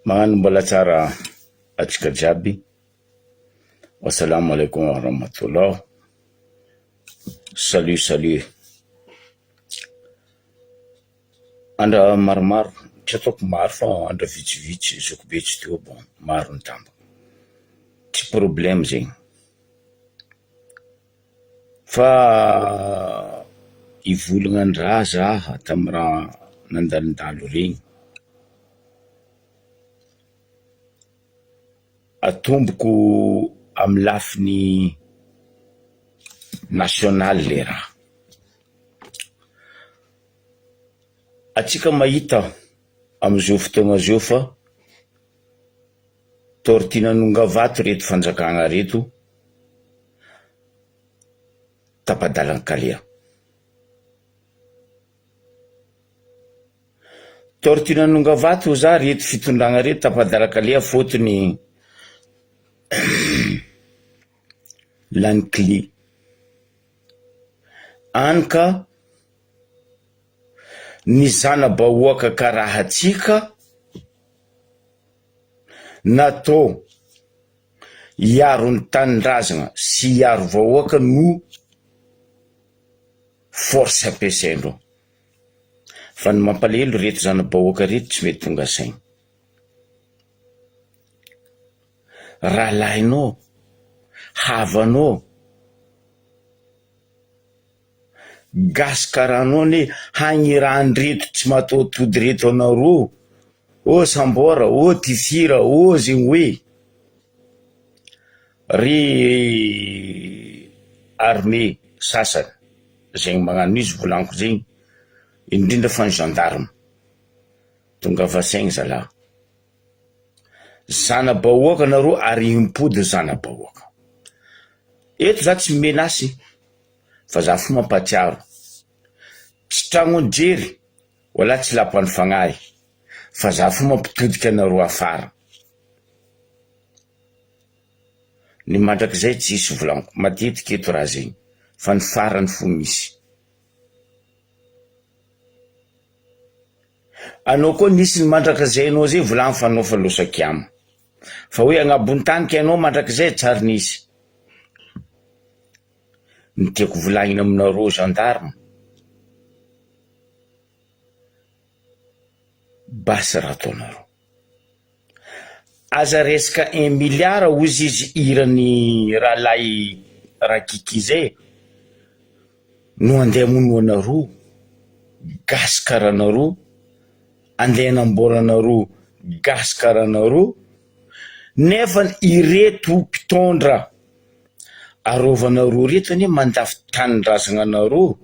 Magnano mbola tsara atsika jiaby. Assalamo alaikum wa rahmatullah. Salut salut. Andra maromaro, tsy ataoko maro fa andra vitsivitsy, zokibe tsy teo bon maro ny tamba. Tsy problème zegny. Fa hivolagna an-draha zah tamy raha nandalondalo regny. Atomboko amy lafiny nasionaly le raha. Antsika mahita amizao fotoagna zao fa tortinan'Ongavato reto fanjakagna reto tapa-dalan-kaleha. Tortinan'Ongavato za reto fitondragna reto tapa-dalan-kaleha fôtony lany clé. Any ka ny zana-bahoaka karaha antsika natao hiaro ny tanindrazana sy hiaro vahoaka no force ampiasaindreo. Fa ny mampalahelo reto zana-bahoaka reto tsy mety tonga saina. Rahalahinao, havanao, gasy karaha anao anie hagnirahan-dreto tsy mataho-tody reto anareo, ô sambôra, ô tifira, ô zegny hoe ry armée sasany zegny magnano izy volagniko zegny, indrindra fa ny gendarme, tongava saigny zalah. Zana-bahoaka nareo ary himpody zana-bahoaka. Eto za tsy menace fa za fo mampatsiaro. Tsy tragnon'i jery wala tsy lapan'ny fagnahy fa za fo mampitodika anareo afara. Ny mandrakizay tsisy volagniko matetika eto raha zegny fa ny farany fo misy. Anao koa nisy ny mandrakizay anao zay volagny fa anao fa losa kiama. Fa hoe agnabony tany ke anao mandrakizay tsary nisy. Ny tiako volagnina aminareo gendarme, basy raha ataonareo. Aza resaka un milliard hozy izy hiran'i rahalahy Rakiki zay no andeha hamono anareo, gasy karaha anareo, andeha hanamboara anareo gasy karaha anareo, nefa ireto mpitondra arovanareo reto anie mandafo tanindrazana anareo,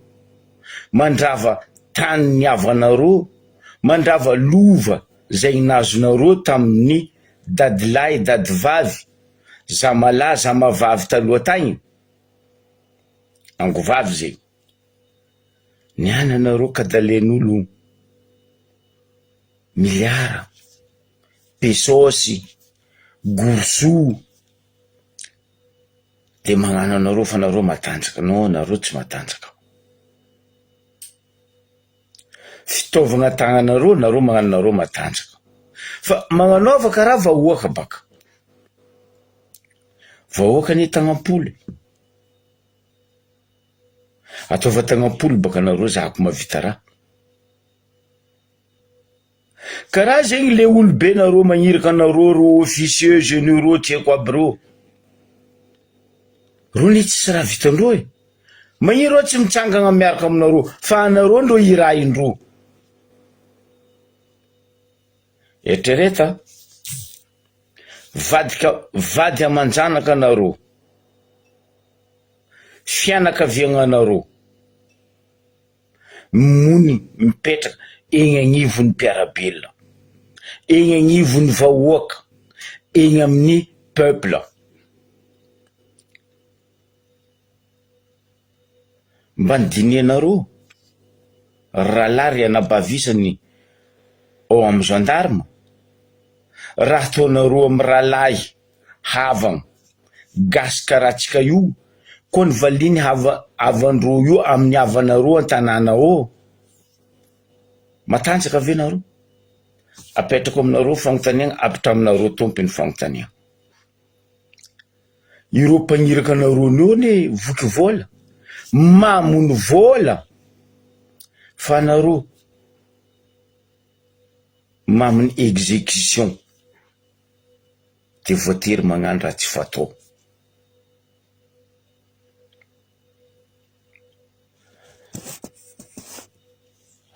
mandrava tanin'ny havanareo, mandrava lova zay nazonareo tamin'ny dadilahy dadivavy zamalahy zamavavy taloha tagny angovavy zegny niany anareo kadalen'olo miliara pesôsy goroso de magnano anareo fa nareo matanjaka non nareo tsy matanjaka. Fitaovagna tagnanareo nareo magnano nareo matanjaka fa magnanaova karaha vahoaka baka, vahoaka anie tagnam-polo e, ataova tagnam-polo baka nareo zahako mahavita raha. Karaha zegny le olobe nareo magniraka anareo reo officieux généraux tsy haiko aby reo, reo ne tsisy raha vitandreo e, magnino reo tsy mitsangagna miaraka aminareo fa anareo ndreo irahindreo, eritrereto a, vadika vady aman-janaka anareo, fianakaviagnanareo. Mony mipetraka eny agnivon'ny mpiara-belona, eny agnivon'ny vahoaka, eny amin'ny peuple. Mba nidinihanareo ry rahalahy ry anabavy isany ao amin'ny gendarme, raha ataonareo amin'ny rahalahy havagna gasy karaha antsika io koa ny valiny hava havandreo io amin'ny havanareo an-tanàna ao, matanjaka ve nareo? Apetrako aminareo fagnontaniagna, apetraminareo tompony fagnontaniagna. Ireo mpagniraka anareo neo anie voky vôla, mamono vôla fa anareo mamono execution de voatery magnano raha tsy fatao.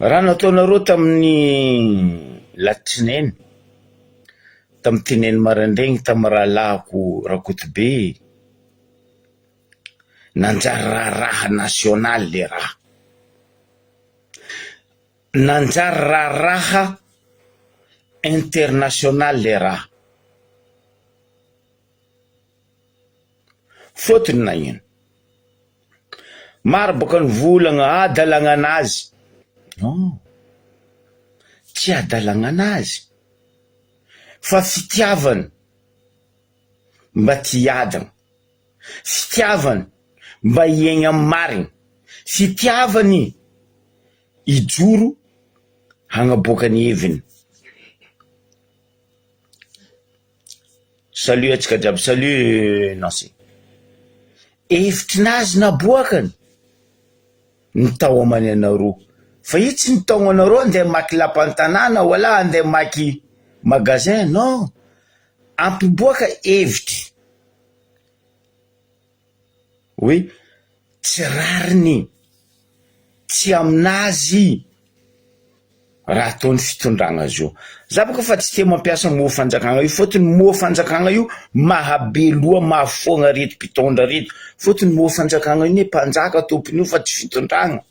Raha nataonareo tamin'ny latsinainy, tamin'ny tinainy maraindraigny tamin'ny rahalahiko Rakotobe, nanjary raharaha nasionaly le raha, nanjary raharaha internasionaly le raha. Fôtony nagnino? Maro bôka ny volagna hadalagna anazy, non, tsy hadalagna anazy fa fitiavana mba te hiadagna, fitiavana mba hiaigna amy marigny, fitiavany hijoro hagnaboaka ny heviny. Salut antsika jiaby, salut Nancy. Hevitrinazy naboakany ny tao amany anareo fa io tsy nitaogno anareo andeha hamaky lapan'ny tanàna wala andeha hamaky magasin non, ampiboaka hevitry hoe tsy rariny, tsy aminazy raha ataon'ny fitondragna azy io. Za boka fa tsy tia mampiasa mot fanjakagna io fôtony mot fanjakagna io mahabe loha mahafoagna reto mpitondra reto fôtony mot fanjakagna io ne mpanjaka tompony io fa tsy fitondragna.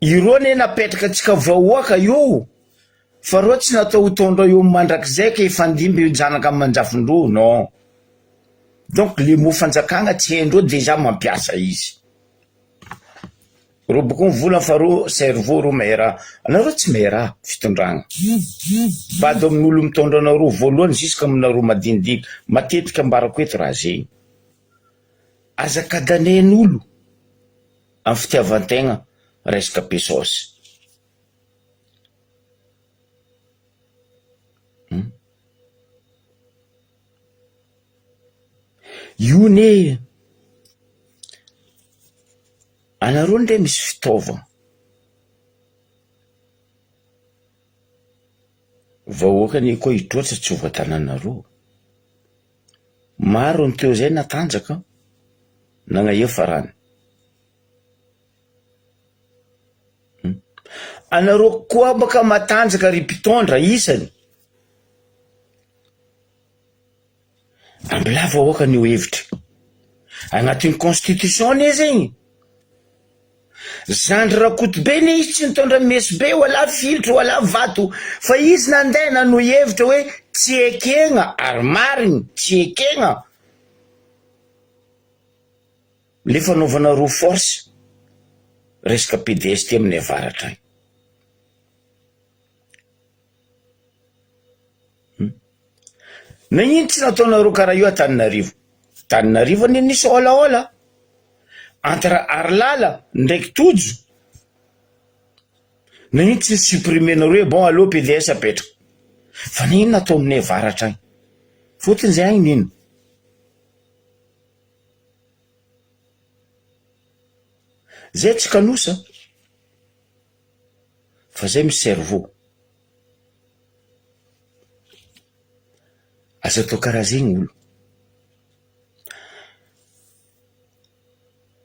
Ireo anie napetraka antsika vahoaka io fa reo tsy natao hitondra eo mandrakizay ka hifandimby zanaka aman-jafindroa non donc le mot fanjakagna tsy haindreo dejà mampiasa izy. Reo boko mivolagna fa reo cerveau reo mahay raha, anareo tsy mahay raha fitondragna, bado amin'olo mitondra anareo voalohany jusque aminareo madinidinika, matetika ambarako eto raha zegny, aza kadanen'olo amy fitiavantegna resaka pesos. Io anie anareo ndre misy fitaovana, vahoaka anie koa hitroatra tsy ho voatananareo, maro ny teo zay natanjaka nagnaia farany. Anareo koa baka matanjaka ry mpitondra isany. Ambilà vahoaka ny hevitra. Agnatin'ny constitution anie zegny. Zandry Rakotobe anie izy tsy nitondra meso be wala filtre wala vato fa izy nandeha nanohy hevitra hoe tsy ekegna ary marigny tsy ekegna le fanaovana roa force resaka PDS ty aminay avaratra agny. Nagnino tsy nataonareo karaha io Antananarivo? Antananarivo anie nisy ôlaôla entre Arilala ndraiky Tojo, nagnino tsy ni-supprimer-nareo hoe bon aleo PDS apetraka, fa nagnino natao aminay avaratra agny? Fôtony zay agny nino? Zay tsy kanosa fa zay misy cerveau. Aza atao karaha zegny olo.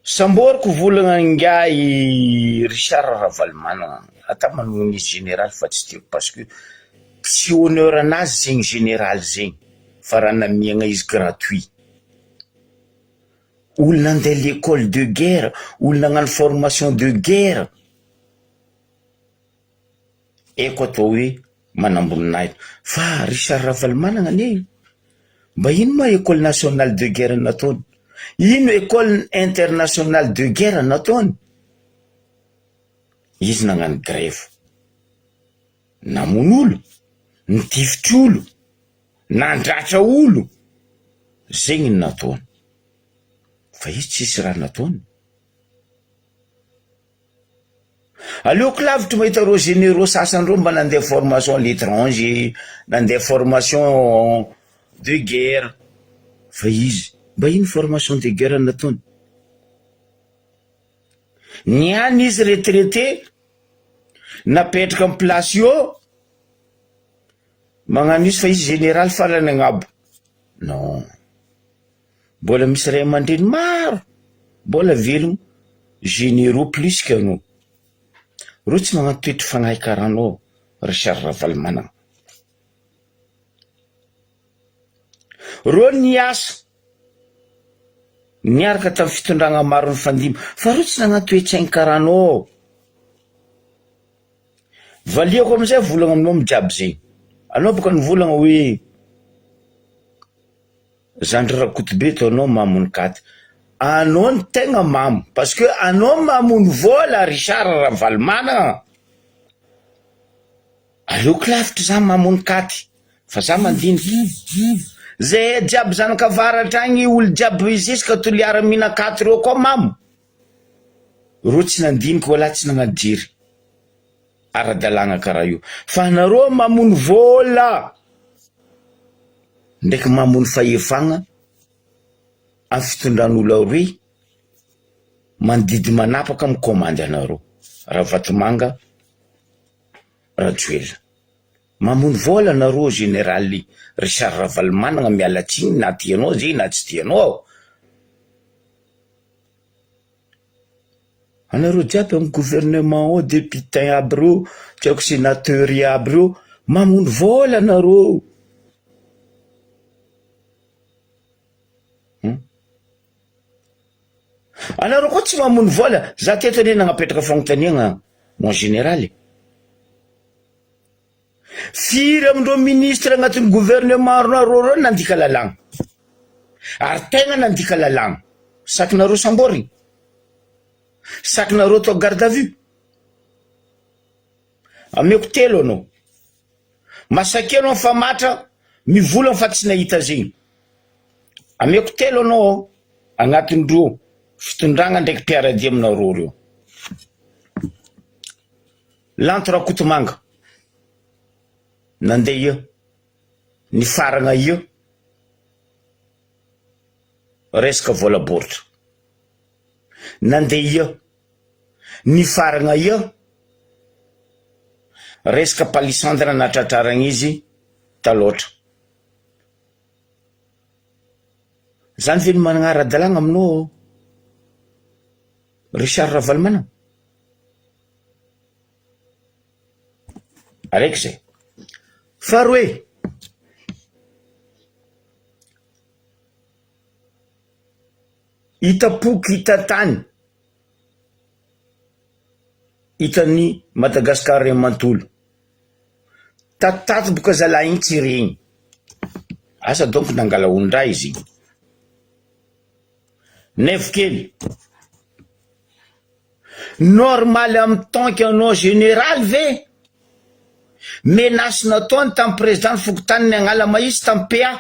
Samboriko volagna ingahy Richard Ravalomanana, ata manohana izy général fa tsy tiako parce que tsy honneur anazy zegny général zegny fa raha namiagna izy gratuit. Olo nandeha l'école de guerre, olo nagnano formation de guerre. Haiko atao hoe manamboninahitra fa Richard Ravalomanana anie mba ino ma école nationale de guerre nataony? Ino école internationale de guerre nataony? Izy nagnano grève, namono olo, nitifitry olo, nandratra olo, zegny ny nataony fa izy tsisy raha nataony. Aleoko lavitra mahita reo généraux sasany reo mba nandeha formation à l'étranger, nandeha formation de guerre, fa izy mba ino formation de guerre nataony? Niany izy retraité, napetraka am place eo, magnano izy fa izy général farany agnabo, non. Mbola misy ray aman-dreny maro mbola velogno généraux plus que anao. Reo tsy magnano toetry fagnahy karaha anao Richard Ravalomanana. Reo niasa niaraka tamin'ny fitondragna maro nifandimby fa reo tsy nagnano toe-tsaigny karaha anao. Valiako amizay volagna aminao mijiaby zegny. Anao boka nivolagna hoe. Zandry Rakotobe to anao mamono katy anao no tegna mamo parce que anao mamono vola Richard Ravalomanana aleoko lavitra za mamono katy fa za mandinika zahay jiaby zanak'avaratra agny olo jiaby jusque Toliara mihinan-katy reo koa mamo reo tsy nandinika wala tsy nagnano jery ara-dalàgna karaha io fa anareo mamono vola ndraiky mamono fahefagna amy fitondran'olo aroe mandidy manapaka mikomandy anareo Ravatomanga Rajoelina mamono vola anareo général Richard Ravalomanana miala tsiny na tianao zay na tsy tianao. Anareo jiaby am gouvernement ao députin aby reo, tsy haiko sénateur aby reo, mamono vola anareo. Hum. Anareo koa tsy mamono vola, za teto anie nagnapetraka fagnontaniagna mon général e. Firy amindreo ministre agnatin'ny gouvernement nareo reo nandika lalàgna? Ary tegna nandika lalàgna. Sakinareo samborigny? Sakinareo atao garde à vue? Ameko telo anao. Masakia anao mifamatra mivolagna fa tsy nahita zegny. Ameko telo anao agnatin'ireo fitondragna ndraiky mpiara-dia aminareo reo. Lanto Rakotomanga, nandeha io, nifaragna io resaka vola baoritra, nandeha io, nifaragna io resaka palissandre natratraragna izy taloatra. Zany ve no managna ara-dalàgna aminao Richard Ravalomanana? Araiky zay. Faharoe, hitam-poko hitan-tany, hitan'i Madagasikara iray manontolo. Tatitaty boka zalahy igny tsy regny. Asa donc nangala olon-draha izy igny. Naivo kely. Normal am tant que anao général ve? Menace nataony tam président ny fokontany ny Agnalamahisy tam PA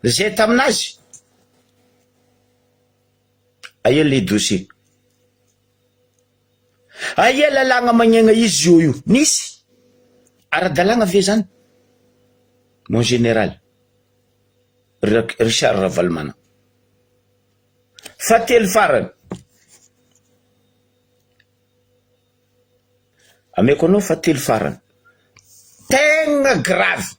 zay taminazy? Aia le dossier? Aia lalàgna magnegna izy io io? Nisy? Ara-dalàgna ve zany? Mon général Richard Ravalomanana. Fahatelo farany, ameko anao fahatelo farany, tegna grave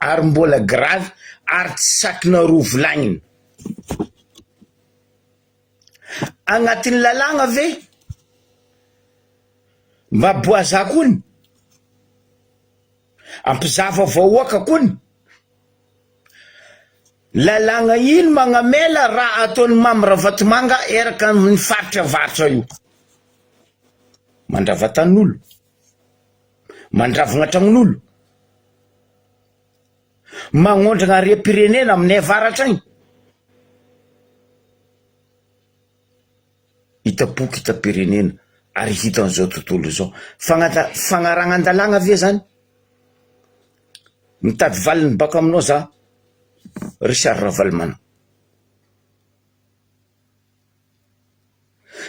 ary mbola grave ary tsy sakinareo volagnina, agnatin'ny lalàgna ve mba boaza kony, ampizava vahoaka kony. Lalàgna ino magnamela raha ataon'i Mamy Ravatomanga eraka ny faritra avaratra io? Mandrava tanin'olo, mandravogna tragnon'olo, magnondragna harem-pirenena aminay avaratra agny. Hitam-poko hitam-pirenena ary hitan'izao tontolo izao. Fagnata- fagnaragnan-dalàgna ve zany? Mitady valiny baka aminao za Richard Ravalomanana.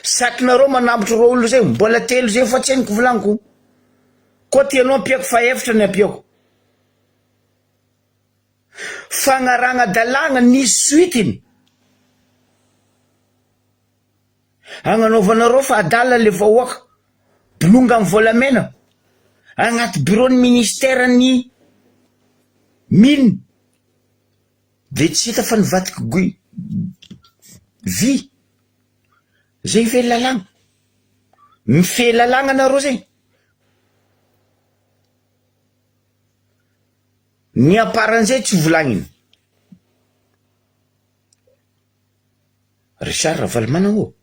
Sakinareo manambotry reo olona zay, mbola telo zay fa tsy henoko volagniko. Koa tianao ampiako fa efatra ny ampiako. Fagnaragna-dalàgna nisy suite-ny. Agnanaovanareo fa adala le vahoaka. Bolonga am volamena. Agnaty bureau ny ministère ny mine. De tsy hita fa nivadiky gui vy. Zay ve lalàgna? Mifehy lalàgna nareo zay? Ny aparan'izay tsy volagniny. Richard Ravalomanana ô!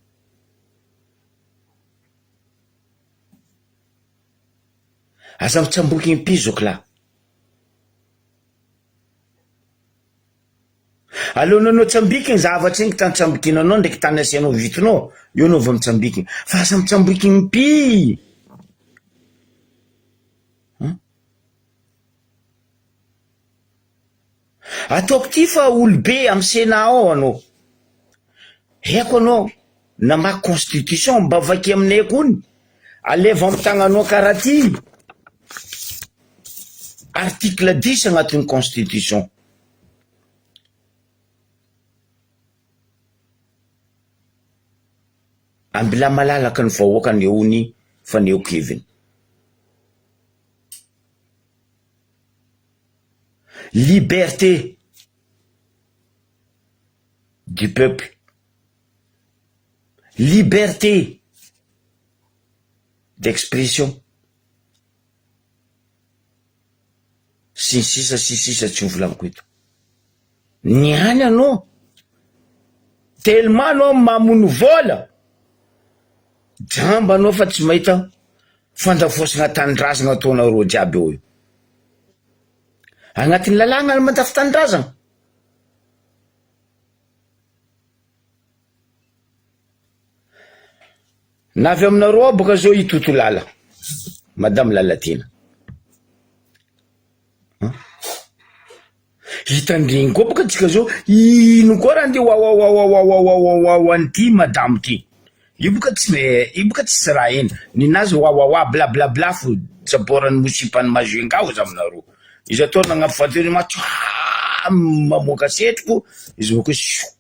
Aza mitsamboky impiry zoky lahy. Aleonao tsambikiny zavatra igny tany tsambikinanao ndraiky tany asianao vitinao, eo anao vao mitsambikiny fa aza mitsambikiny mpi an! Ataoko ty fa olobe amy sénat ao anao, haiko anao namaky constitution mba vaky aminay kony, alevo amy tagnanao karaha ty article dix agnatin'ny constitution. Ambilà malalaka ny vahoaka aneho ny fanehoan-keviny. Liberté du peuple, liberté d'expression, sy ny sisa sy ny sisa tsy ho volaniko eto. Ny any anao, tellement anao mamono vola, jamba anao fa tsy mahita fandafosana tanindrazana ataonareo jiaby eo io. Agnatin'ny lalàgna ny mandafo tanindrazana. Na avy aminareo ao boka zao i Totolala, Madame Lalatiana. Hitandregny koa boka tsika zao, ino koa raha ndeha wawawawawawawawawa an'ity madamo ty. Io boka tsy io boka tsisy raha eny. Ninazy wawawa blablabla fo tsaboran'ny mosipan'i Majunga hozy aminareo. Izy atao nagnampy voiture ma tsoaa mamoaka setroko izy bôkeo sioo.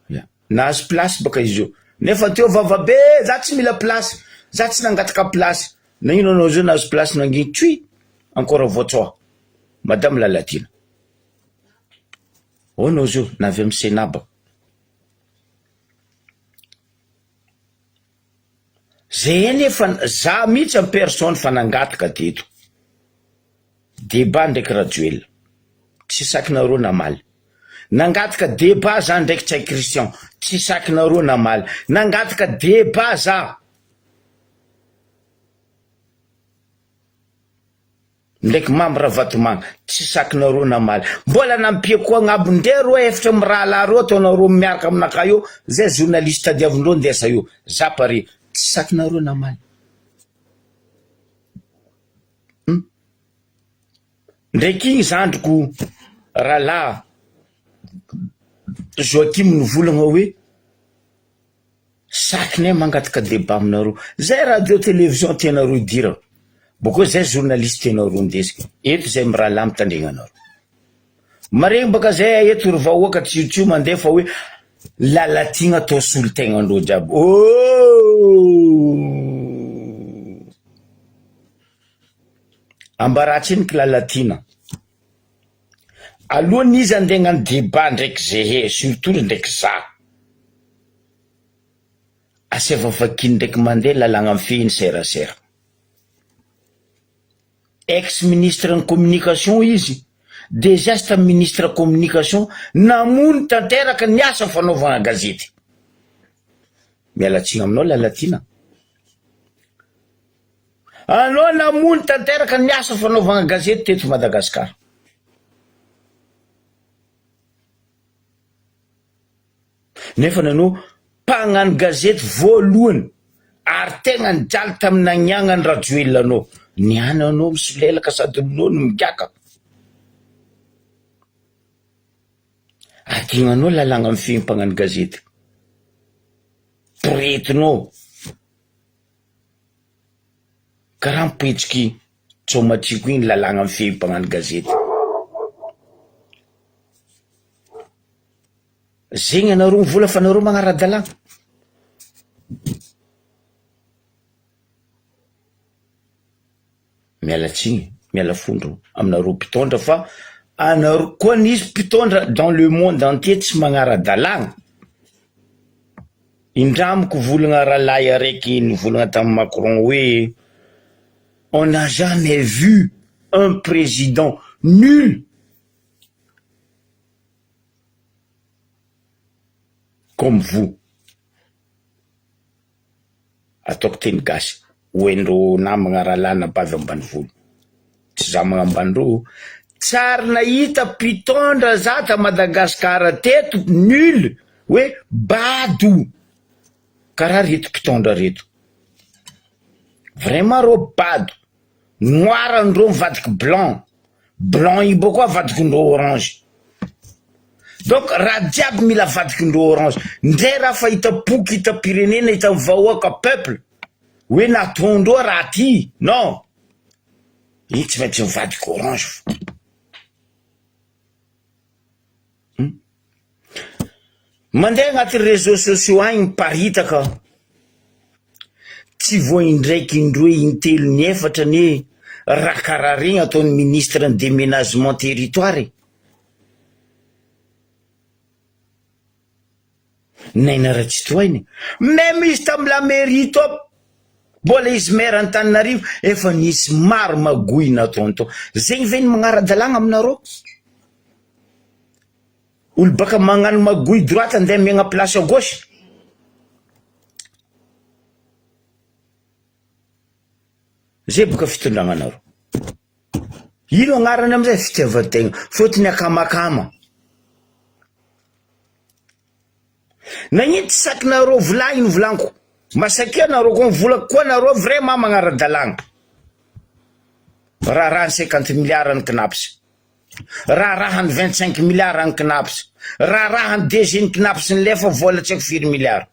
Ya, nahazo place bôka izy io. Nefa teo vava be, za tsy mila place, za tsy nangataka place. Nagnino anao zao nahazo place nanginy tsoy, encore voatsoa. Madame Lalatiana. Ao anao zao, na avy amy Sénat bôka. Zay anefa za mihitsy en personne fa nangataka teto. Débat ndraiky Rajoelina. Tsy sakinareo namaly. Nangataka débat za ndraiky Ntsay Christian. Tsy sakinareo namaly. Nangataka débat za. Ndraiky Mamy Ravatomanga, tsy sakinareo namaly. Mbola nampiako koa agnabo ndre reo efatra mirahalahy reo ataonareo miaraka aminakahy eo, zay journaliste tadiavindreo ndesa io, za pare, tsy sakinareo namaly. Hum. Ndraiky igny zandriko rahalahy Joachim nivolagna hoe. Sakinay mangataka debat aminareo. Zay radio television tianareo idirana. Bokeo zay journaliste tianareo indesina. Eto zay mirahalahy mitandregna anareo. Maregny baka zay eto ry vahoaka tsiotsio mandeha fa hoe Lalatiana atao solontegnandreo jiaby. Ooh! Ambarà tsiniky Lalatiana. Alohan'ny izy andeha hagnano debat ndraiky zehe surtout ndraiky za. Asaivo vakiny ndraiky mandeha lalagna mifehy ny serasera. Ex ministre ny communication izy, dejà sy tamin'ny ministre communication namono tanteraka ny asa fanaovana gazety. Miala tsiny aminao Lalatiana. Anao namono tanteraka ny asa fanaovana gazety teto Madagascar. Nefa nanao mpagnano gazety voalohany ary tegna nijaly tamin'ny nagniagnan'i Rajoelina anao. Niany anao misolelaka sady aminao no migiaka. Adignanao lalàgna mifehy mpagnano gazety. Poretinao karaha mipetriky tsaomatsiko igny lalàgna mifehy mpagnano gazety. Zegny anareo mivola fa nareo magnara-dalàgna. Miala tsiny, miala fondro aminareo mpitondra fa anareo koa nisy mpitondra dans le monde entier tsy magnara-dalàgna. Indramiko volagna rahalahy araiky nivolagna tamin'i Macron hoe on n'a jamais vu un président nul comme vous. Ataoko teny gasy, ho hain'ireo namagna rahalahy anabavy ambanivolo, tsy za magnambany reo, tsy ary nahita mpitondra za ta Madagascar teto nul hoe bado karaha reto mpitondra reto, vraiment reo bado, noir ndreo mivadiky blanc, blanc io bôko avadikindreo orange, donc raha jiaby mila avadikindreo orange, ndray raha fa hitam-poko hitam-pirenena hitan'ny vahoaka peuple hoe nataondreo raha ty non, iny tsy maintsy mivadika orange fo. Mandeha agnatin'ny réseaux sociaux agny miparitaka, tsy vao indraiky indroa intelo inefatra anie raha karaha regny ataon'ny ministre ny deménagement territoire e! Naina Ratsitohaina e! Même izy tamy la mairie tao mbola izy maire Antananarivo efa nisy maro magouille nataony tao, zegny ve ny magnara-dalàgna aminareo? Olo baka magnano magouille droite andeha amiagna place à gauche. Zay boka fitondragna anareo. Ino agnarany amizay? Fitiavan-tegna. Fôtony akamakama. Nagnino tsy sakinareo volagniny volagniko? Masakia nareo koa mivola koa nareo vraiment magnara-dalàgna. Raharaha ny 50 milliards ny cnaps. Raharaha ny 25 milliards ny cnaps. Raharaha ny DG ny cnaps nilefa vola tsy haiko firy milliards.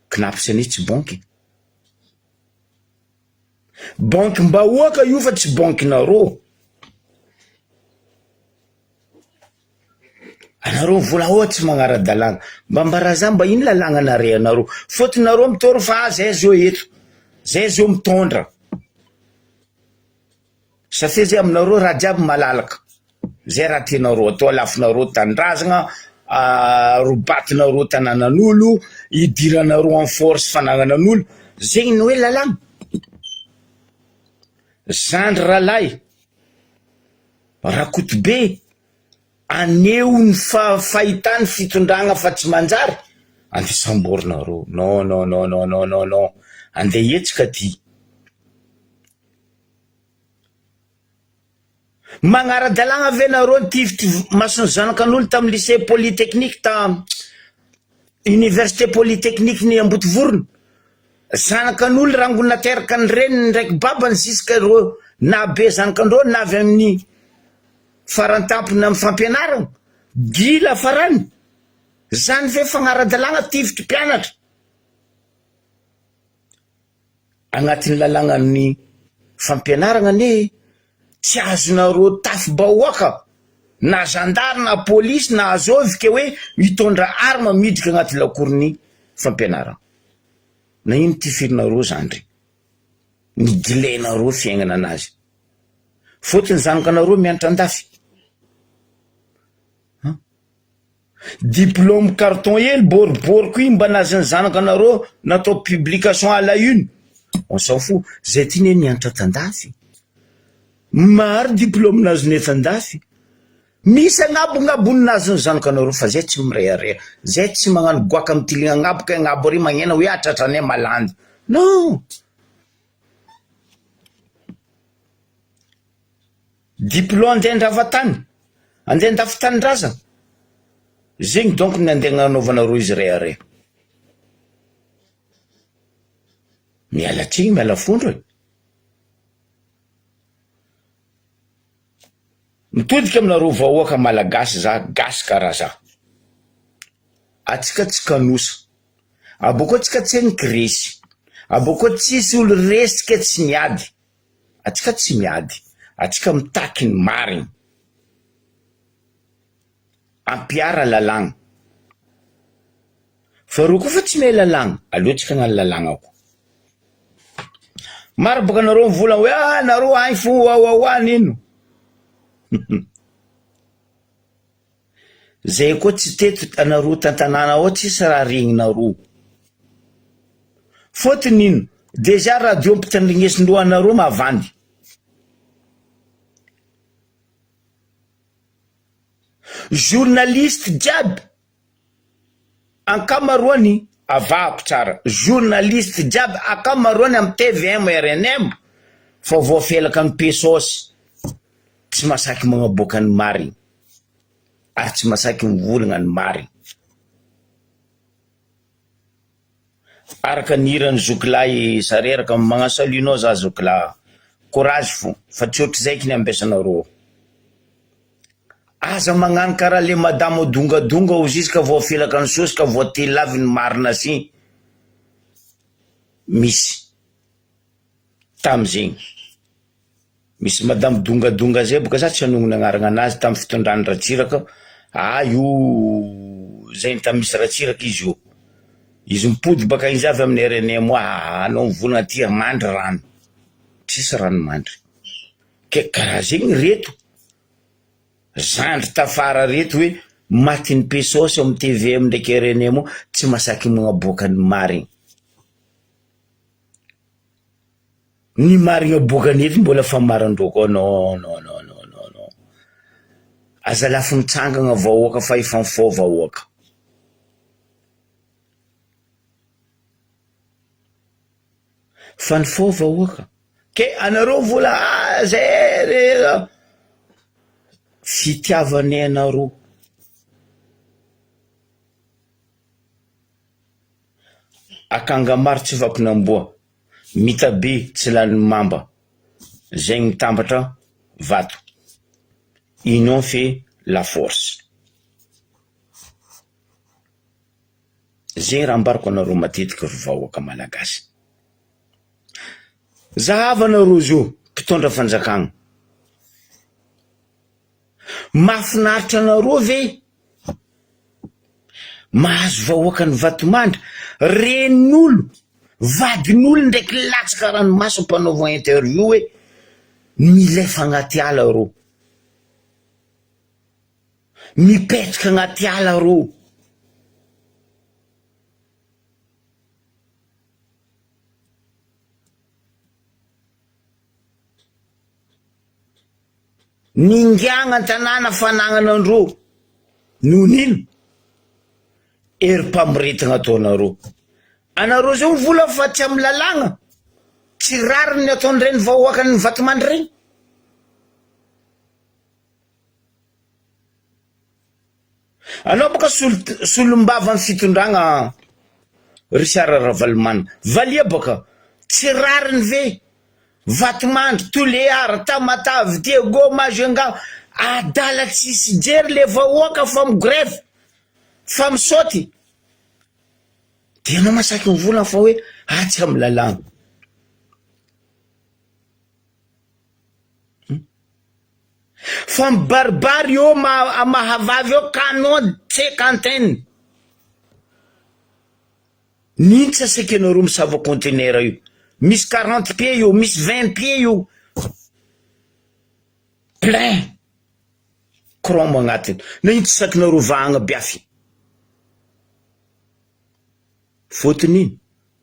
Cnaps anie tsy banky. Bankim-bahoaka io fa tsy bankinareo. Anareo vola oa tsy magnara-dalàna. Mba ambara za mba ino lalàgna narehanareo. Fôtony nareo mitory fa zay zao eto, zay zao mitondra. Safia zay aminareo raha jiaby malalaka. Zay raha tianareo atao, alafonareo tanindrazagna, robatinareo tanànan'olo, idiranareo en force fanagnanan'olo, zegny ny hoe lalàgna. Zandry rahalahy, Rakotobe, aneho ny fahitany fitondragna fa tsy manjary, andeha samborinareo, non non non non non non non, andeha hihetsika ty. Magnara-dalàgna ve nareo nitifitry mason'ny zanakan'olo tamin'ny lycée polytechnique ta université polytechnique ny Ambodivorona? Zanakan'olo rangony nateraka ny reniny ndraiky babany jusque reo nahabe zanakandreo na avy amin'ny farantampony amin'ny fampianarana gila farany zany ve fagnara-dalàgna tifitry mpianatra? Agnatin'ny lalàgnan'ny fampianaragna anie tsy azonareo tafi-bahoaka na zandary na polisy na azovy ke hoe mitondra arme miditra agnaty lakoron'ny fampianaragna. Na ino tifirinareo zandry, ny gilenareo fiaignana anazy. Fôtony zanakanareo mianatra andafy. Diplôme carton hely boribory koa iny mba nazin'ny zanakanareo natao publication à la une. On s'en fout, zay ty ne nianatra tandafy. Maro diplôme nazonay tandafy. Misy agnabongabony nazon'ny zanakanareo fa zay tsy mirehareha. Zay tsy magnano goaka mitiligna agnabo kay agnabo ary magnena hoe ah tratranay malandy. Non! Diplôme andeha handrava tany, andeha handafy tanindrazana, zegny donc ny andeha agnanaovanareo izy rehareha. Miala tsiny miala fondro e. Mitodika aminareo vahoaka malagasy za, gasy karaha za. Atsika tsy kanosa. Abôkô tsika tseniky resy. Abôkô tsisy olo resy tsika tsy miady. Atsika tsy miady. Atsika mitaky ny marigny. Ampiara lalàgna. Fa reo koa fa tsy mahay lalàgna, aleo tsika hagnano lalàgna koa. Maro bôka nareo mivolagna hoe ah nareo agny fo wawawa nino. Zay koa tsy teto anareo tantanàna ao tsisy raha regninareo. Fôtony ino? Déjà radio ampitandrignesindreo anareo mavandy. Journaliste jiaby ankamaroany avahako tsara, journaliste jiaby ankamaroany am tvm rnm fa voafelaka ny pesos tsy masaky magnaboaka ny marigny ary tsy masaky mivolagna ny marigny. Araka ny hiran'i zokilahy sareraka magnano salut nao za zokilahy courage fo fa tsy ohatr'izay ky ny ambesanareo. Aza magnano karaha le madamo dongadonga ozy izy ka voafelaka ny sosy ka voatelina avy ny marina sy misy tamzegny. Misy madamo dongadonga zay boka za tsy hanonona agnarana anazy tam fitondrany Ratsiraka, ah io zay tam misy Ratsiraka izy io, izy mipody baka izy avy amin'ny rnm ah anao mivolagna aty mandry rano, tsisy rano mandry, ke karaha zegny reto zandry tafara reto hoe matin'ny pesôsy ao am tvm ndraiky rnm ao tsy masaky magnaboaka ny marigny. Ny marigna aboakany eto mbola fa marandreo koa non non non non non non aza lafo mitsangagna vahoaka fa efa mifôha vahoaka. Fa nifôha vahoaka ke anareo vola ah zay re fitiavanay anareo. Akanga maro tsy vakin'amboa, mitabe tsy lanin'ny mamba, zegny mitambatra vato, union fait la force. Zegny raha ambarako anareo matetiky ry vahoaka malagasy. Zahavanareo zio mpitondra fanjakagna, Mahafinaritra anareo ve mahazo vahoakan'i Vatomandry, renin'olo, vadin'olo ndraiky latsaka ranomaso ampanaovana interview hoe milefa agnaty ala reo, mipetraka agnaty ala reo. Ningiagna an-tanàna fanagnana andreo noho ny ino? Herim-pamoretagna ataonareo. Anareo zao mivola fa tsy amin'ny lalàgna, tsy rariny ny ataon'ireny vahoakan'ny Vatomandry regny. Anao boka solombavan'ny fitondragna Richard Ravalomanana, valia boka, tsy rariny ve? Vatomandry, Tulear, Tamatave, Diego, Majunga, adala tsisy jery le vahoaka fa mi-grève, fa misaoty, de anao masaky mivolagna fa hoe atsy amin'ny lalàgna. Fa mibaribary eo mahavavy eo canon cinquantaine. N'ino tsy asekenareo misava conteneur io. Misy 40 pieds io, misy 20 pieds io. Plein chrome agnatiny. Na ino tsy sakinareo vahagna biafy. Fôtony ino?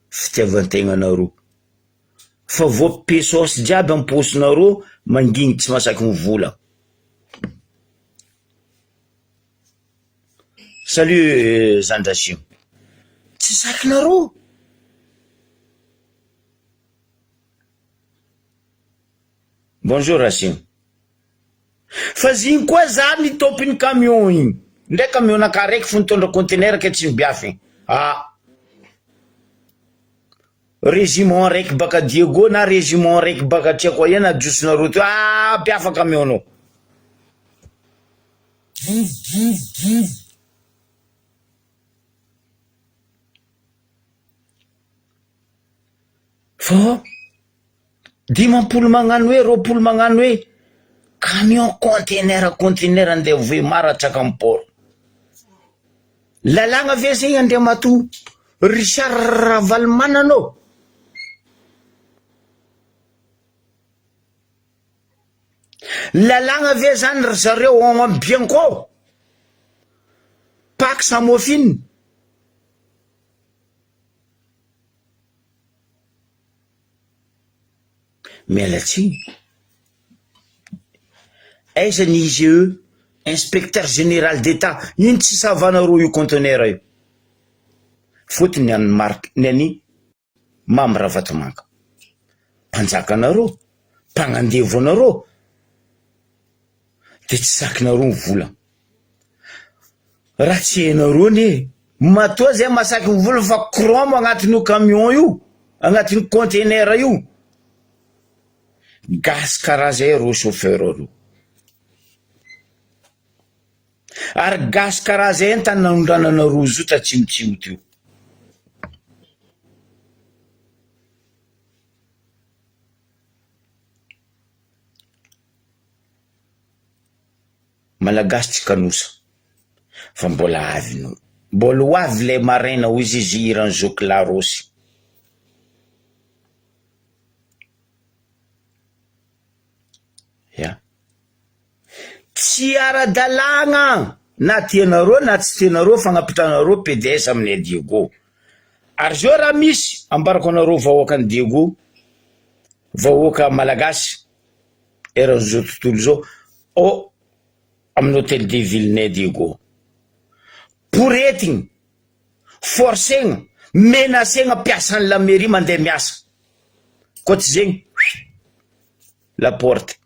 Fitiavan-tegnanareo. Fa voa pesos jiaby am paosinareo mangigny tsy mahasaky mivola. Salut Zandrasio. Tsy sakinareo. Bonjour Rasio. Fa zigny koa za ny tompony camion igny. Ndray camion naka raiky fo nitondra conteneur ke tsy mibiafy. Ah. Régiment raiky baka Diego na régiment raiky baka tsy haiko aia na ajosonareo teo ah mpiafa camion nao. Fa 50 magnano hoe 20 magnano hoe camion conteneur conteneur andeha vohemar hatraka am port. Lalàgna ve zegny Andriamatoa Richard Ravalomanana ô? Lalàgna ve zany ry zareo ao am Bianco? Pax Amofin? Miala tsiny. Aiza ny IGE, inspecteur général d'Etat, ino tsy savanareo io conteneur io? Fotony ny an'i Marc, ny an'i Mamy Ravatomanga. Mpanjaka anareo, mpagnandevo anareo, de tsy zakinareo ny vola. Raha tsy hainareo anie, matoa zay masaky ny vola fa chrome agnatin'io camion io, agnatin'io conteneur io. Gasy karaha zay reo chauffeur reo. Ary gasy karaha zay entana nanondranana rojo io tatsimotsimo teo. Malagasy tsy kanosa fa mbola avy no mbola ho avy ilay maraina hoy izy izy hiran'i Zoky Larosy. Ya. Tsy ara-dalàgna na tianareo na tsy tianareo fagnapitranareo PDS aminay Diego. Ary zao raha misy ambarako anareo vahoakan'i Diego, vahoaka malagasy eran'izao tontolo izao, ao amin'ny hotel de ville-nay Diego. Poretigny, forcegna, menacegna mpiasan'ny la mairie mandeha miasa. Koa tsy zegny, huit, la porte.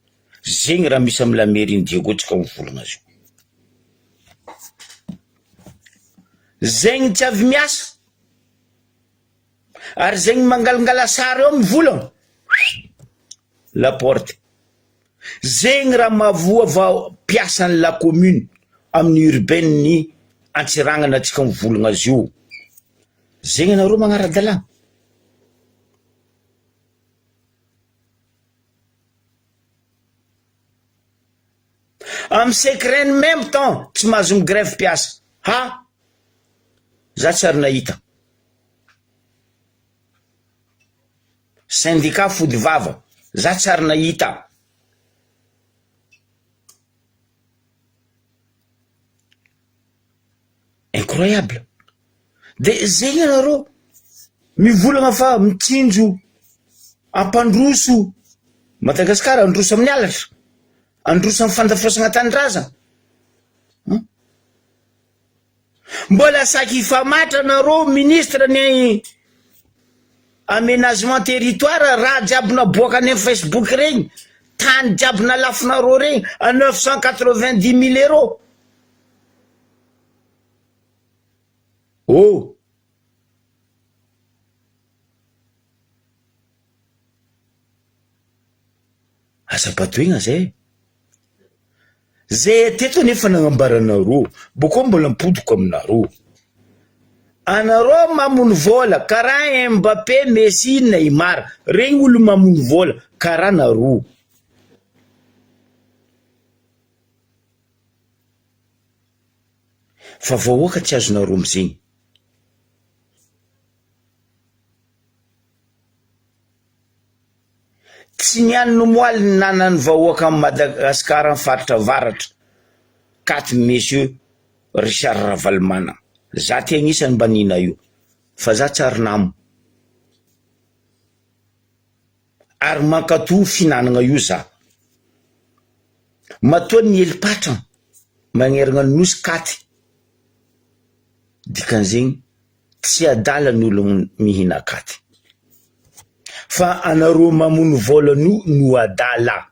Zegny raha misy amin'ny la mairie-n'i Diego tsika mivolagna azy io. Zegny tsy avy miasa, ary zegny mangalangala sary eo mivolagna, huit, la porte. Zegny raha mahavoa vao mpiasan'ny la commune amin'ny urbaine ny Antsiranana tsika mivolagna azy io. Zegny anareo magnara-dalàgna. Amy secret même temps tsy mahazo mi-grève mpiasa. Ha! Za tsy ary nahita. Syndicat fody vava, za tsy ary nahita. Incroyable! De zegny anareo mivolagna fa mitsinjo hampandroso Madagasikara, handroso amin'ny halatra, handroso amin'ny fandafosagna tanindrazana. Mbola saky hifamatra nareo ministre ny aménagement territoire raha jiaby naboaka any am facebook regny tany jiaby nalafonareo regny à 990 mille euros oh Aza badoigna zay. Zay teto anefa nagnambaranareo, bôkô mbola ampodiko aminareo. Anareo mamono vôla karaha Mbappé, Messi, Neymar, regny olo mamono vôla karaha nareo. Fa vahoaka tsy azonareo amizegny. Tsy ny an'ny moaly ny nanan'ny vahoakan'i Madagascar ny faritra avaratra katy monsieur Richard Ravalomanana za ty agnisany mba nina io fa za tsy ary namo ary mankato fihinanagna io za matoa ny helipatrana magnerigna ny nosy katy dikan'izegny Tsy adala ny ologno mihina katy. Fa anareo mamono vola no no adala.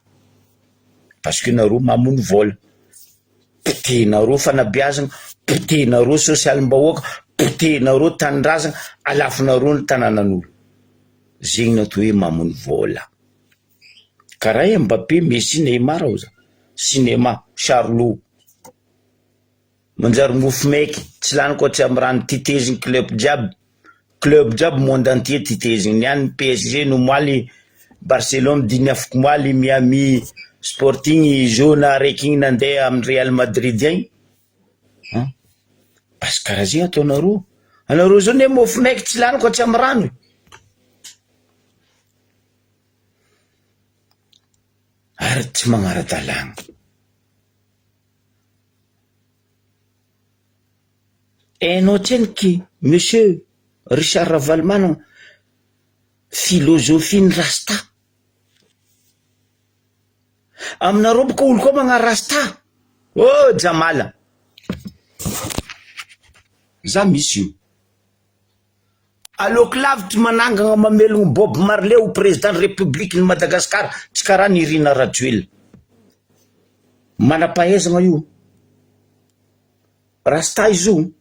Parce que nareo mamono vola. Potehinareo fanabeazagna, potehinareo sosialim-bahoaka, potehinareo tanindrazagna, alafonareo ny tanànan'olo. Zegny no atao hoe mamono vola. Karaha Mbappé, Messi, Neymar oza. Cinéma, Charlot. Manjary mofo maiky, tsy lany koa tsy am rano teteziny club jiaby. Club jiaby monde entier titezigny, niany PSG no omaly, Barcelone dimy afak'omaly, Miami Sporting jaune araiky igny nandeha amy Real Madrid agny, an! Basy karaha zegny ataonareo, anareo zao ne mofo maiky tsy laniko tsy amy rano e. Ary tsy magnara-dalàgna. Hainao tsendriky Monsieur Richard Ravalomanana philosophie ny rasta. Aminareo boka olo koa magnano rasta. Oh Jamala. Za misy io. Aleoko lavitry manangana mamelogno Bob Marley ho président ny république ny Madagascar tsy karaha Nirina Rajoelina. Manam-pahaizagna io. Rasta izy io,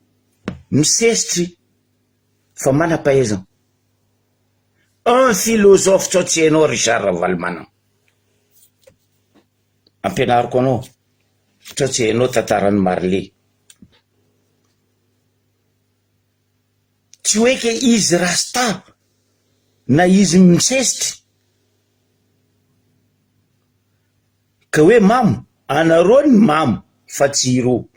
misesitry fa manam-pahaizana. Un philosophe tsao tsy hainao Richard Ravalomanana. Ampianariko anao tsao tsy hainao tantaran'i Marley. Tsy hoe ke izy rasta na izy misesitry ka hoe mamo, anareo ny mamo fa tsy ireo.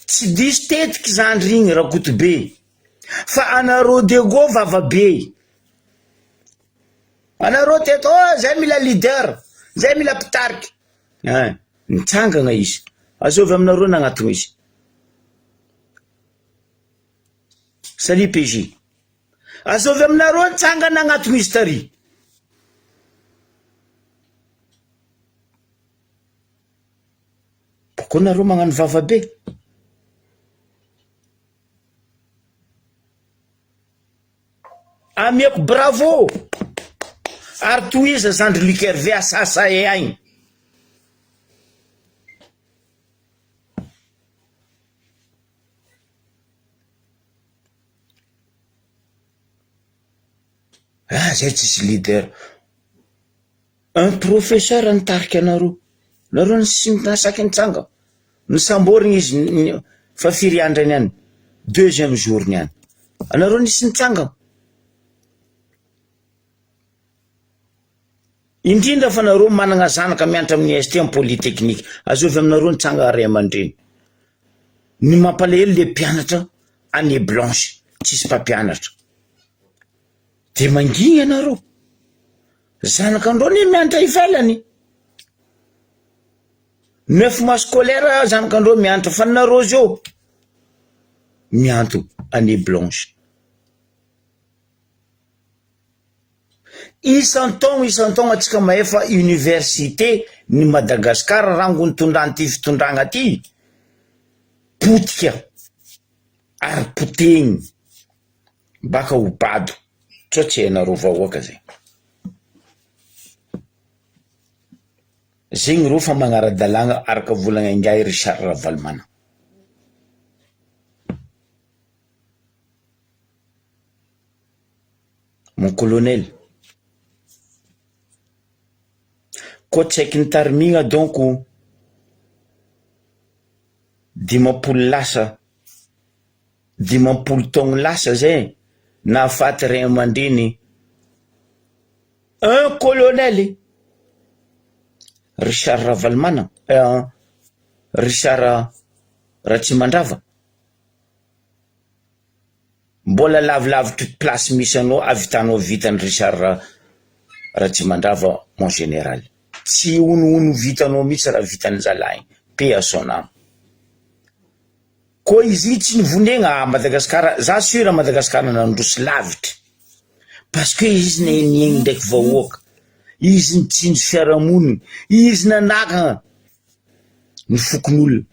Tsy diso tetiky zandry igny Rakotobe fa anareo Diego vava be. Anareo teto oh zay mila leader, zay mila mpitarika. Ein, nitsangana izy. Azovy aminareo nagnatogno izy. Salut PJ. Azovy aminareo nitsangana nagnatogno izy tary. Pourquoi nareo magnano vava be? Amiako bravo! Ary tohiza zandry Luc Hervé asasae agny. Ah zay tsisy leader. Un professeur nitarika anareo. Nareo nisy nasaky nitsanga. Nisamborigny izy fa firy andro niany? Deuxième jour niany. Anareo nisy nitsanga. Indrindra fa nareo managna zanaka mianatra amin'ny IST amin'ny polytechnique. Azovy aminareo nitsanga ray aman-dreny. Ny mampalahelo le mpianatra année blanche, tsisy mpampianatra. De mangigny ianareo. Zanakandreo anie mianatra ivelany. Neuf mois scolaire zanakandreo mianatra fa nareo zao mianto année blanche. Isan-taogno isan-taogno antsika mahefa université ny Madagascar rango nitondran'ity fitondragna ty potika ary potehigny. Baka ho bado, sao tsy hainareo vahoaka zay. Zegny reo fa magnara-dalàgna araka volagna ingahy Richard Ravalomanana. Mon colonel, koa tsy haiky nitarimigna donko 50 lasa 50 taogno lasa zay nahafaty ray aman-dreny un colonel Richard Ravalomanana, Richard Ratsimandrava, mbola lavilavitry place misy anao ahavitanao vitan'i Richard Ratsimandrava mon général, tsy honohono vitanao mihitsy raha vitan'ny zalahy igny, paix à son âme. Koa izy iny tsy nivonegna à Madagascar, za sur à Madagascar nandroso lavitry parce que izy nahay niaigny ndraiky vahoaka, izy nitsinjo fiarahamonina, izy nanakagna ny fokonolona,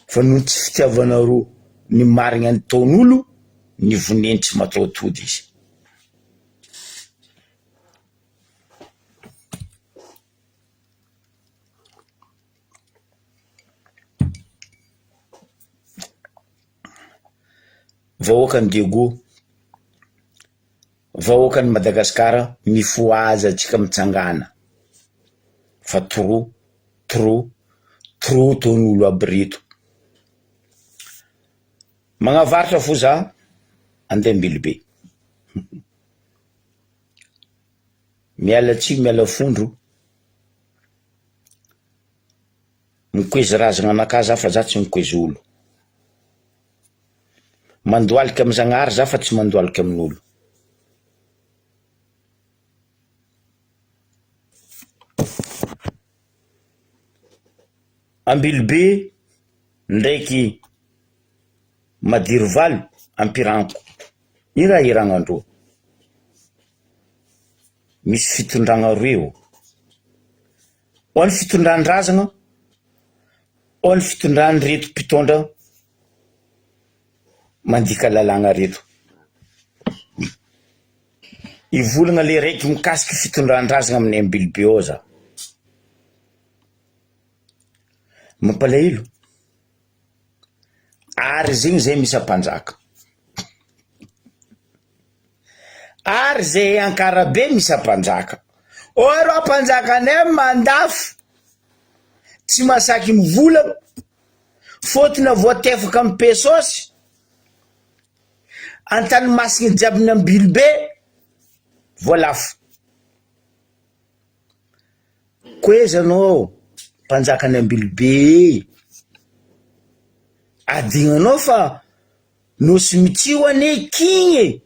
fa noho ny tsy fitiavanareo ny marigna nataon'olo nivoneny tsy mataho-tody izy. Vahoakan'i Diego, vahoakan'i Madagasikara mifohaza antsika mitsangana fa trop. Trop, trop ataon'olo aby reto. Magnavaratra fo za andeha Ambilobe. Miala tsiny miala fondro, mikoezy razagna anakahy za fa za tsy mikoezy olo. Mandohalika amy Zagnahary za fa tsy mandohalika amin'olo. Ambilobe ndraiky Madirovalo ampiranko. Ino raha iragnandreo? Misy fitondragna roe eo, ao ny fitondran-drazagna, ao ny fitondran'ireto mpitondra mandika lalàgna reto. Hivolagna le raiky mikasiky fitondran-drazagna amin'ny Ambilobe ao za. Mampalahelo, ary zegny zay misy ampanjaka, ary zay Ankarabe misy ampanjaka, or ampanjakanay mandafo tsy mahasaky mivolagna, fôtony voatefaka amy pesôsy, Antanimasigny jiaby ny Ambilobe voalafo. Koeza anao mpanjakan'i Ambilobe e! Adignanao fa Nosy Mitsio anie kigny e!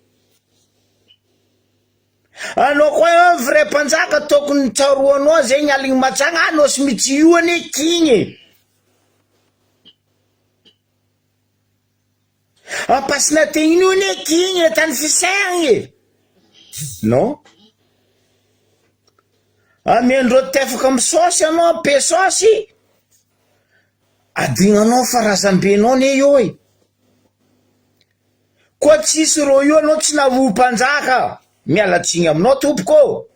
Anao koa un vrai mpanjaka tokony tsaroanao zegny aligny matsagna ah Nosy Mitsio io anie kigny e! Ampasina tegny io anie kigny e tany fisaigna e! Non. Amendreo tefaka amy saosy anao ampe saosy, adignanao fa razambenao anie io e! Koa tsisy rô io anao tsy navoa mpanjaka, miala tsiny aminao tompoko ô!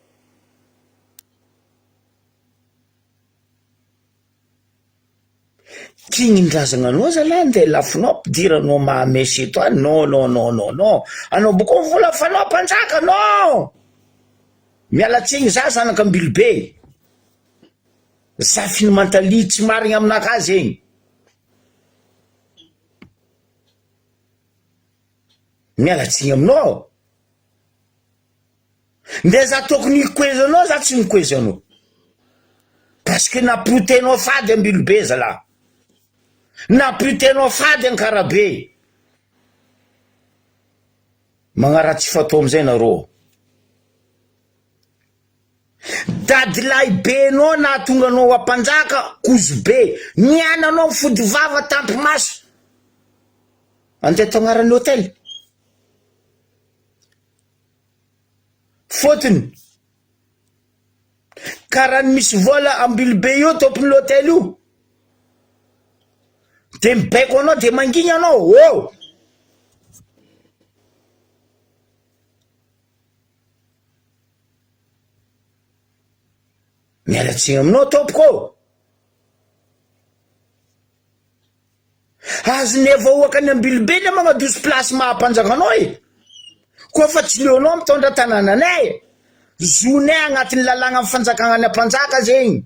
Kignin-drazagna anao zalahy ndeha lafonao ampidiranao mahamesy eto any non non non non non anao boko vola fanao mpanjaka non miala tsiny za zanak'Ambilobe zafin'i Mantalia tsy marigny aminakahy zegny. Miala tsiny aminao. Ndeha za tokony hikoezy anao za tsy mikoezy anao. Parce que nampirotenao fady Ambilobe zalahy. Nampirotenao fady Ankarabe. Magnaratsy fatao amizay nareo. Dadilahy be nao nahatonga anao ho ampanjaka kozy be. Niananao mifody vava tampi-maso. Andeha atao agnaran'ny hotel. Fôtony, karaha ny misy vola Ambilobe io tompon'ny hôtel io, de mibaiko anao de mangina anao, ô! Miala tsiny aminao tompoko ô! Azonay vahoakan'i Ambilobe le magnadoso place maha mpanjaka anao e! Koa fa tsy leonao mitondra tanànanay e! Zonay agnatin'ny lalàgna amin'ny fanjakagna ny ampanjaka zegny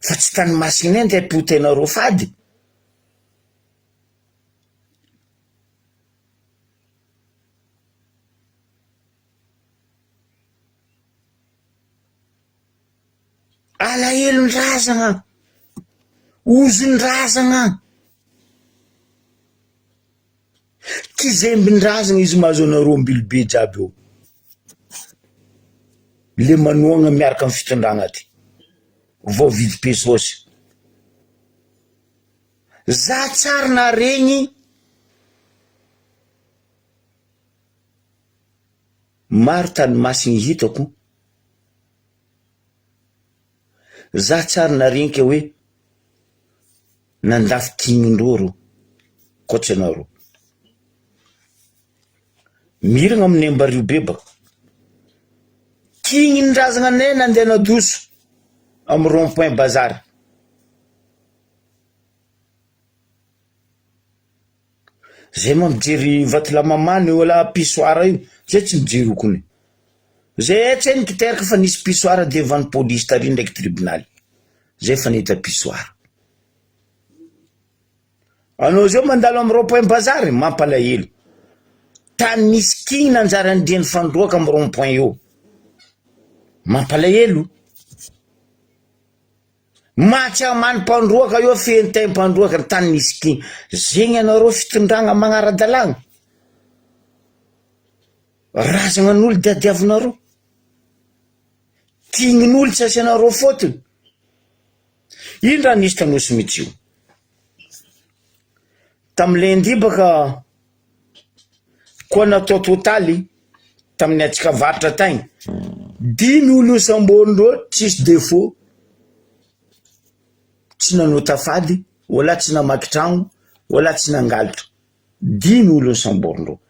fa tsy tany masinay ndeha potehinareo fady. Alahelon-drazagna, ozon-drazagna, kizembin-drazagna izy mahazo anareo Ambilobe jiaby eo, le manohagna miaraka amy fitondragna ty, voavidy pesos. Za tsary naharegny maro tany masigny hitako. Za tsary narenka hoe nandafo tignindreo reo koa tsy anareo. Miragna amin'ny ambario be baka. Tignin-drazagna anay nandeha nadoso amy rond point bazary. Zay ma mijery vatolahy mamany io la pissoir io, zay tsy mijery okony. Zay tsy hay nikiteraka fa nisy pissoir devant polisy tary ndraiky tribonaly. Zay fa nahita pissoir. Anao zao mandalo am rond point bazary mampalahelo. Tany misy kigny nanjary andrian'ny fandroaka am rond point eo. Mampalahelo. Maty amany mpandroaka eo fehintay mpandroaka ny tany misy kigny. Zegny anareo fitondragna magnara-dalàgna. Razagna n'olo diadiavinareo. Tignin'olo tsy asianareo fôtony. Ino raha nisy tanosy mihitsy io? Tamin'ny lundi baka koa natao totaly tamin'ny antsika varotra tagny, dimy olo samborindreo tsisy défaut, tsy nanota fady, wala tsy namaky tragno, wala tsy nangalatra, dimy olo samborindreo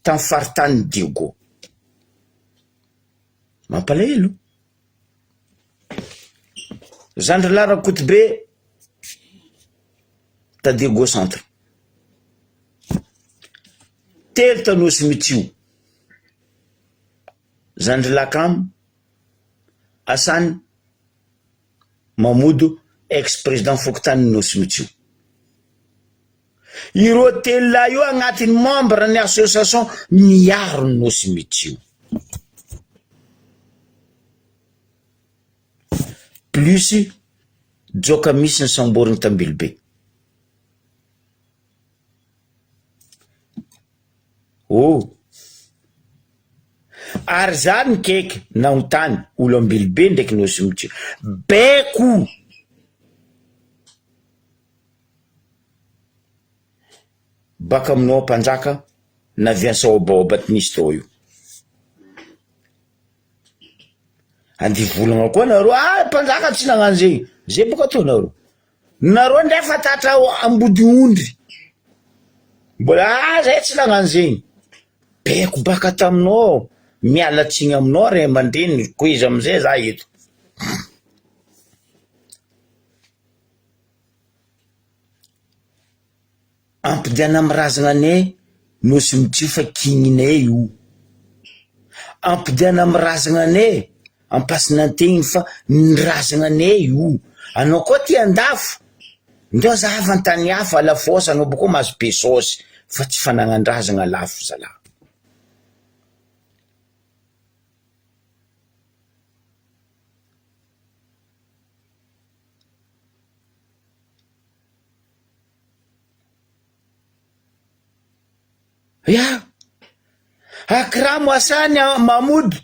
tamin'ny faritanin'i Diego. Mampalahelo. Zandry lahy Rakotobe ta Diego centre. Telo ta Nosy Mitsio. Zandry lahy Kamo, Asany, Mamodo, ex président fokontany Nosy Mitsio. Ireo telo lahy io agnatin'ny membre ny association miaro ny Nosy Mitsio. Plus joka misy ny samboriny Tambilobe. Oh! Ary za nikaiky nanontany olo Ambilobe ndraiky Nosy Mitsio. Baiko! Baka aminao mpanjaka naviansa obaoba nisy tao io. Andeha volagna koa nareo, ah mpanjaka tsy nagnano zegny, zay boka ataonareo. Nareo ndray fa tratra ambody ondry, mbola ah zay tsy nagnano zegny. Beko baka taminao, miala tsiny aminao ray aman-dreny, koiza amizay za eto. Ampidiana amin'ny razana anay Nosy Mitsio fa kininay io. Ampidiana amin'ny razana anay Ampasinantegny fa ny razana anay io. Anao koa aty andafy, ndao zahava an-tany hafa alafosa anao bôkô mahazo be saosy fa tsy fanagnan-drazana lafo zalahy. Ya! Akram Hassan Mahmoud,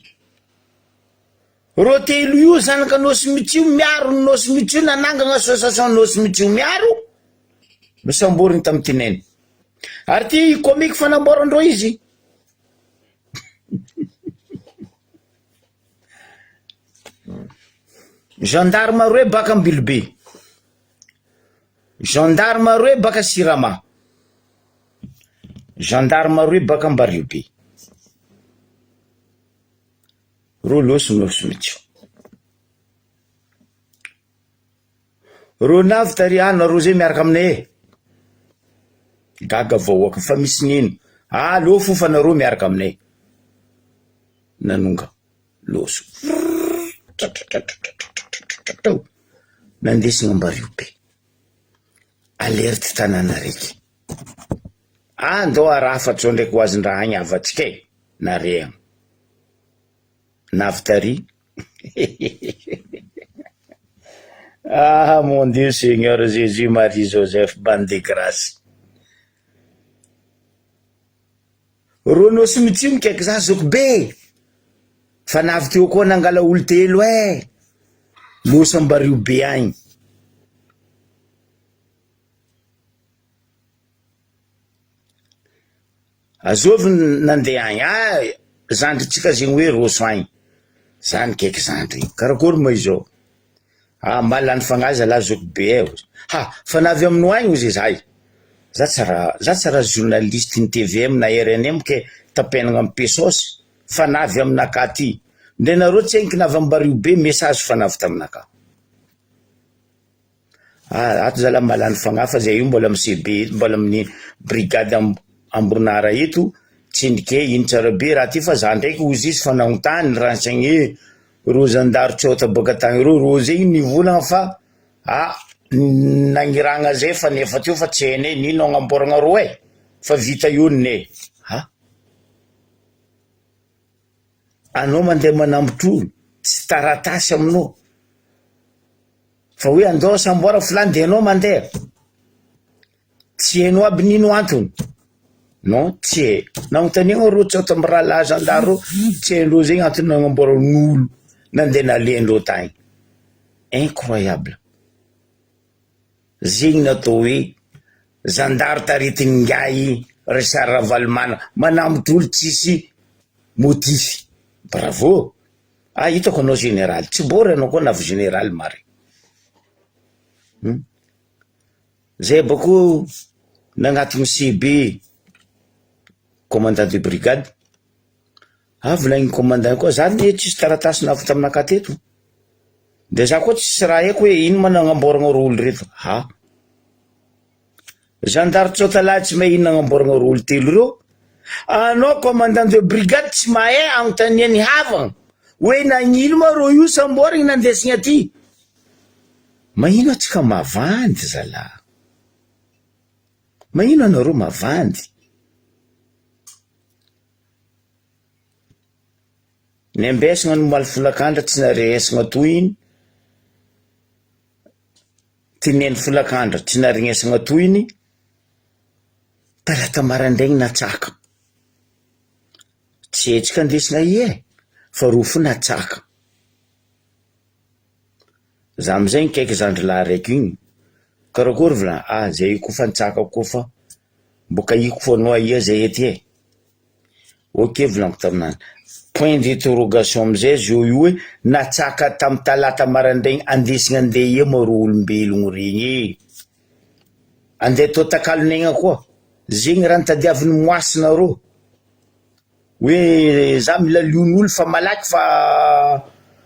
Reo telo io zanaka Nosy Mitsio miaro ny Nosy Mitsio nanangana association Nosy Mitsio miaro nosamboriny tamin'ny tineny. Ary ty comique fanamboarandreo izy. Gendarme roe baka Ambilobe. Gendarme roe baka Sirama. Gendarme roe baka Ambariobe. Reo lôso nosy mitsy. Reo navy tary ah nareo zay miaraka aminay e. Gaga vahoaka fa misy nino. Aleo fo fa nareo miaraka aminay. Nanonga lôso. Nandesina Ambariobe. Alerte tanàna raiky. Ah ndao arafa tsao ndraiky ho azon-draha agny havantsika e. Nare agny. Navy tary. Ah mon Dieu Seigneur Jésus Marie Joseph bande de grâce. Reo nosy mitsio mikaiky za zoky be fa navy teo koa nangala olo telo eh nosy ambario be agny. Azovy nandeha agny ah zandrintsika zegny hoe roso agny, za nikaiky zandry igny karakôry ma izao? Ah mba lany fagnahy zalahy zoky be eh, ha fa navy aminao agny ozy zahay, za tsy raha za tsy raha journaliste ny tvm na rnm ke tapenagna amy pesaosy fa navy aminakahy aty, ndre nareo tsy henoko navy ambario be message fa navy taminakahy. Ah, ato zalahy mba lany fagnahy fa zay io mbola amy CB eto, mbola amin'ny brigade Ambonara eto. Tsindrike ino tsara be raha ty fa za ndraiky ozy izy fa nagnontany renseigner reo zandary tsôta bôka tagny reo, reo zegny nivolagna fa ah nagniragna zay fa nefa teo fa tsy hainay n'ino agnamboaragna reo e, fa vita eo ninay, ah! Anao mandeha manambotry olo tsy taratasy aminao fa hoe andao samboara filany de anao mandeha. Tsy hainao aby n'ino antony? Non, tsy hay. Nagnontaniagna reo tsy ato amy rahalahy zandary reo, tsy haindreo zegny antony nagnamboaran'olo nandeha nalehandreo tagny. Incroyable! Zegny no atao hoe zandary taritin'ingahy Richard Ravalomanana, manambotry olo tsisy motif. Bravo! Ah hitako anao général, tsy bôry anao koa navy général marigny. Hum. Zay bako nagnatogno CB commandant de brigade, ah volagniny commandant koa za anie tsisy taratasy navy taminakahy teto, de za koa tsisy raha haiko hoe ino ma nagnamboaragna reo olo reto, ha zandary tsôta lahy tsy mahay ino nagnamboaragna reo olo telo reo, anao commandant de brigade tsy mahay agnontanian'ny havagna hoe nagnino ma reo io samboarigny nandesina aty. Magnino atsika mavandy zalah? Magnino anareo mavandy? Nembesagna ny omaly folakandra tsy narenesagna tohiny, tineny folakandra tsy narenesagna tohiny, talata maraindraigny natsaka, tsy hetsika andesina aia e, fa rô fo natsaka. Za amizay nikaiky zandry lahy raiky igny, karakôry volagny, ah zay io koa fa nitsaka koa fa mboka iko fô anao aia zay ety e, ok volagniko taminany, point d'interrogation amizay zao io hoe natsaka tamy talata maraindraigny andesigny andeha aia ma rô olombelogno regny e, andeha atao takalon'aigna koa, zegny raha nitadiaviny moasinareo. Hoe za mila lion'olo fa malaky fa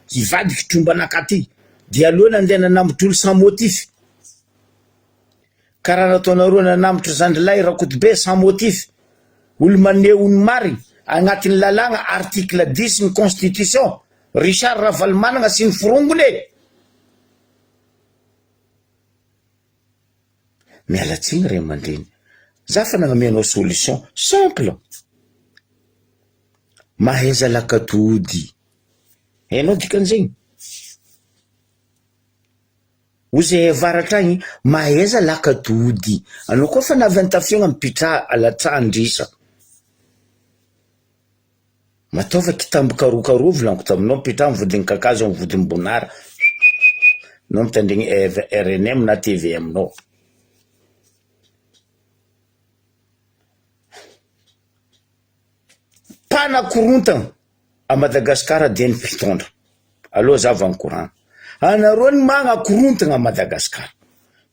hivadiky trombanakahy ty, de aleo nandeha nanambotry olo sans motif, karaha nataonareo nanambotry zandrilahy Rakotobe sans motif, olo maneho ny marigny agnatin'ny lalàgna article dix ny constitution, Richard Ravalomanagna sy ny forongony e! Miala tsiny ray aman-dreny, za fa nagname anao solution simple, mahaiza lakatody, hainao dikan'izegny? Hoy zay avaratra agny, mahaiza lakatody, anao koa fa navy an-tafiagna mipitraha alatsaha andrisa. Mataova kitambo karokaroa volaniko taminao mipetraha am vodiny kakazo am vodiny bonara nao mitandregny rnm na tvm nao. Mpanakorontana a Madagascar dia ny mpitondra. Aleo za vankorana. Anareo ny magnakorontana a Madagascar.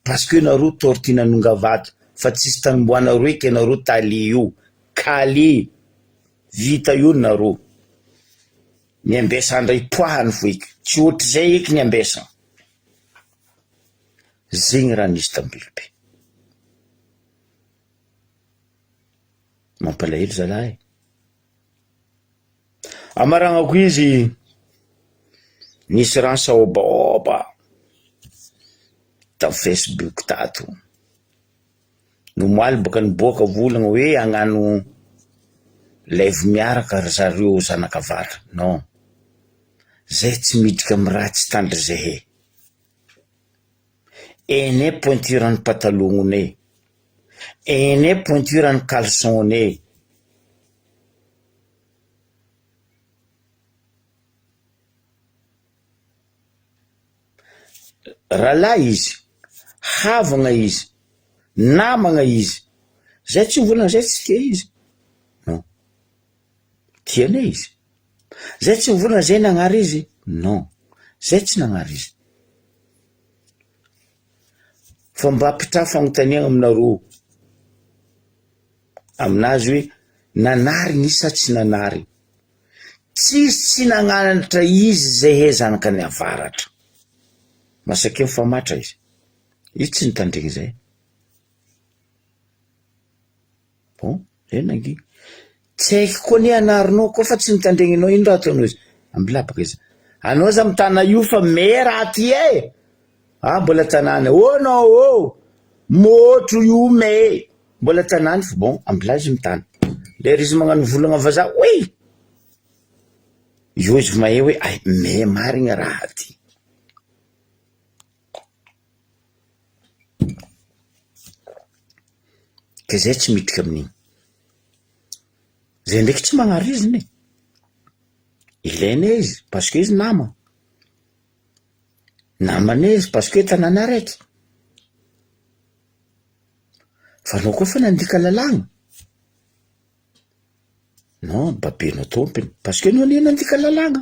Parce que nareo tortue nanongavato fa tsisy tanimboanareo eky anareo tale io. Kale. Vita eo nareo. Ny ambesa ndray poahany fo eky. Tsy ohatrizay eky ny ambesa. Zegny raha nisy tambilobe. Mampalahelo zalahy e. Amaragnako izy nisy ransa ôbaôba tam facebook tato. Ny omaly boka niboaka volagna hoe hagnano live miaraka ry zareo zanak'avaratra, non, zay tsy miditra am raha tsy tandry zahay, ainay pointure ny patalognonay, ainay pointure ny caleçon-nay. Rahalahy izy, havagna izy, namagna izy, zay tsy mivolagna zay tsy tia izy, non, tianay izy, zay tsy mivolagna zay nagnary izy, non, zay tsy nagnary izy. Fa mba apitraho fagnontaniagna aminareo, aminazy hoe nanarigny izy sa tsy nanarigny? Tsisy tsy nagnanatra izy zay he zanaka ny avaratra. Masake mifamatra izy. Izy tsy nitandregny zay. Bon, zay nangina. Tsy haiko koa anie anarinao koa fa tsy nitandregny anao ino raha ataonao izy. Ambilà baka izy. Anao za mitana io fa may raha ty e! Ah mbola tanàna oh non oh! Môtro io may! Mbola tanàna fa bon ambilà izy mitana. Lera izy magnano volagna vazaha oy! Io izy mahay hoe ay may marigny raha ty. Ke zay tsy miditra amin'igny. Zay ndraiky tsy magnary izy ne. Ilaina izy parce que izy nama. Namana izy parce que tanàna araiky. Fa anao koa fa nandika lalàgna, non babenao tômpiny parce que anao anie nandika lalàgna.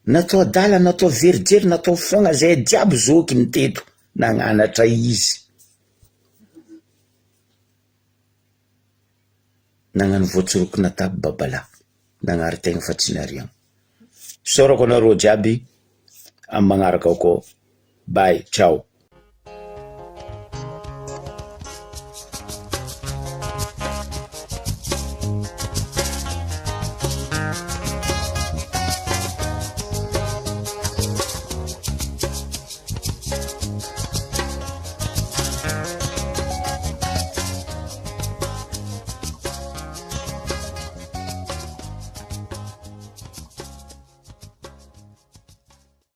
Natao adala, natao very jery, natao foagna zay jiaby zokiny teto nagnanatra izy. Nagnano voatsirokina taby babalahy, nagnary tegna fa tsy nariagna. Isaorako anareo jiaby, amin'ny magnaraka koa, bye, ciao.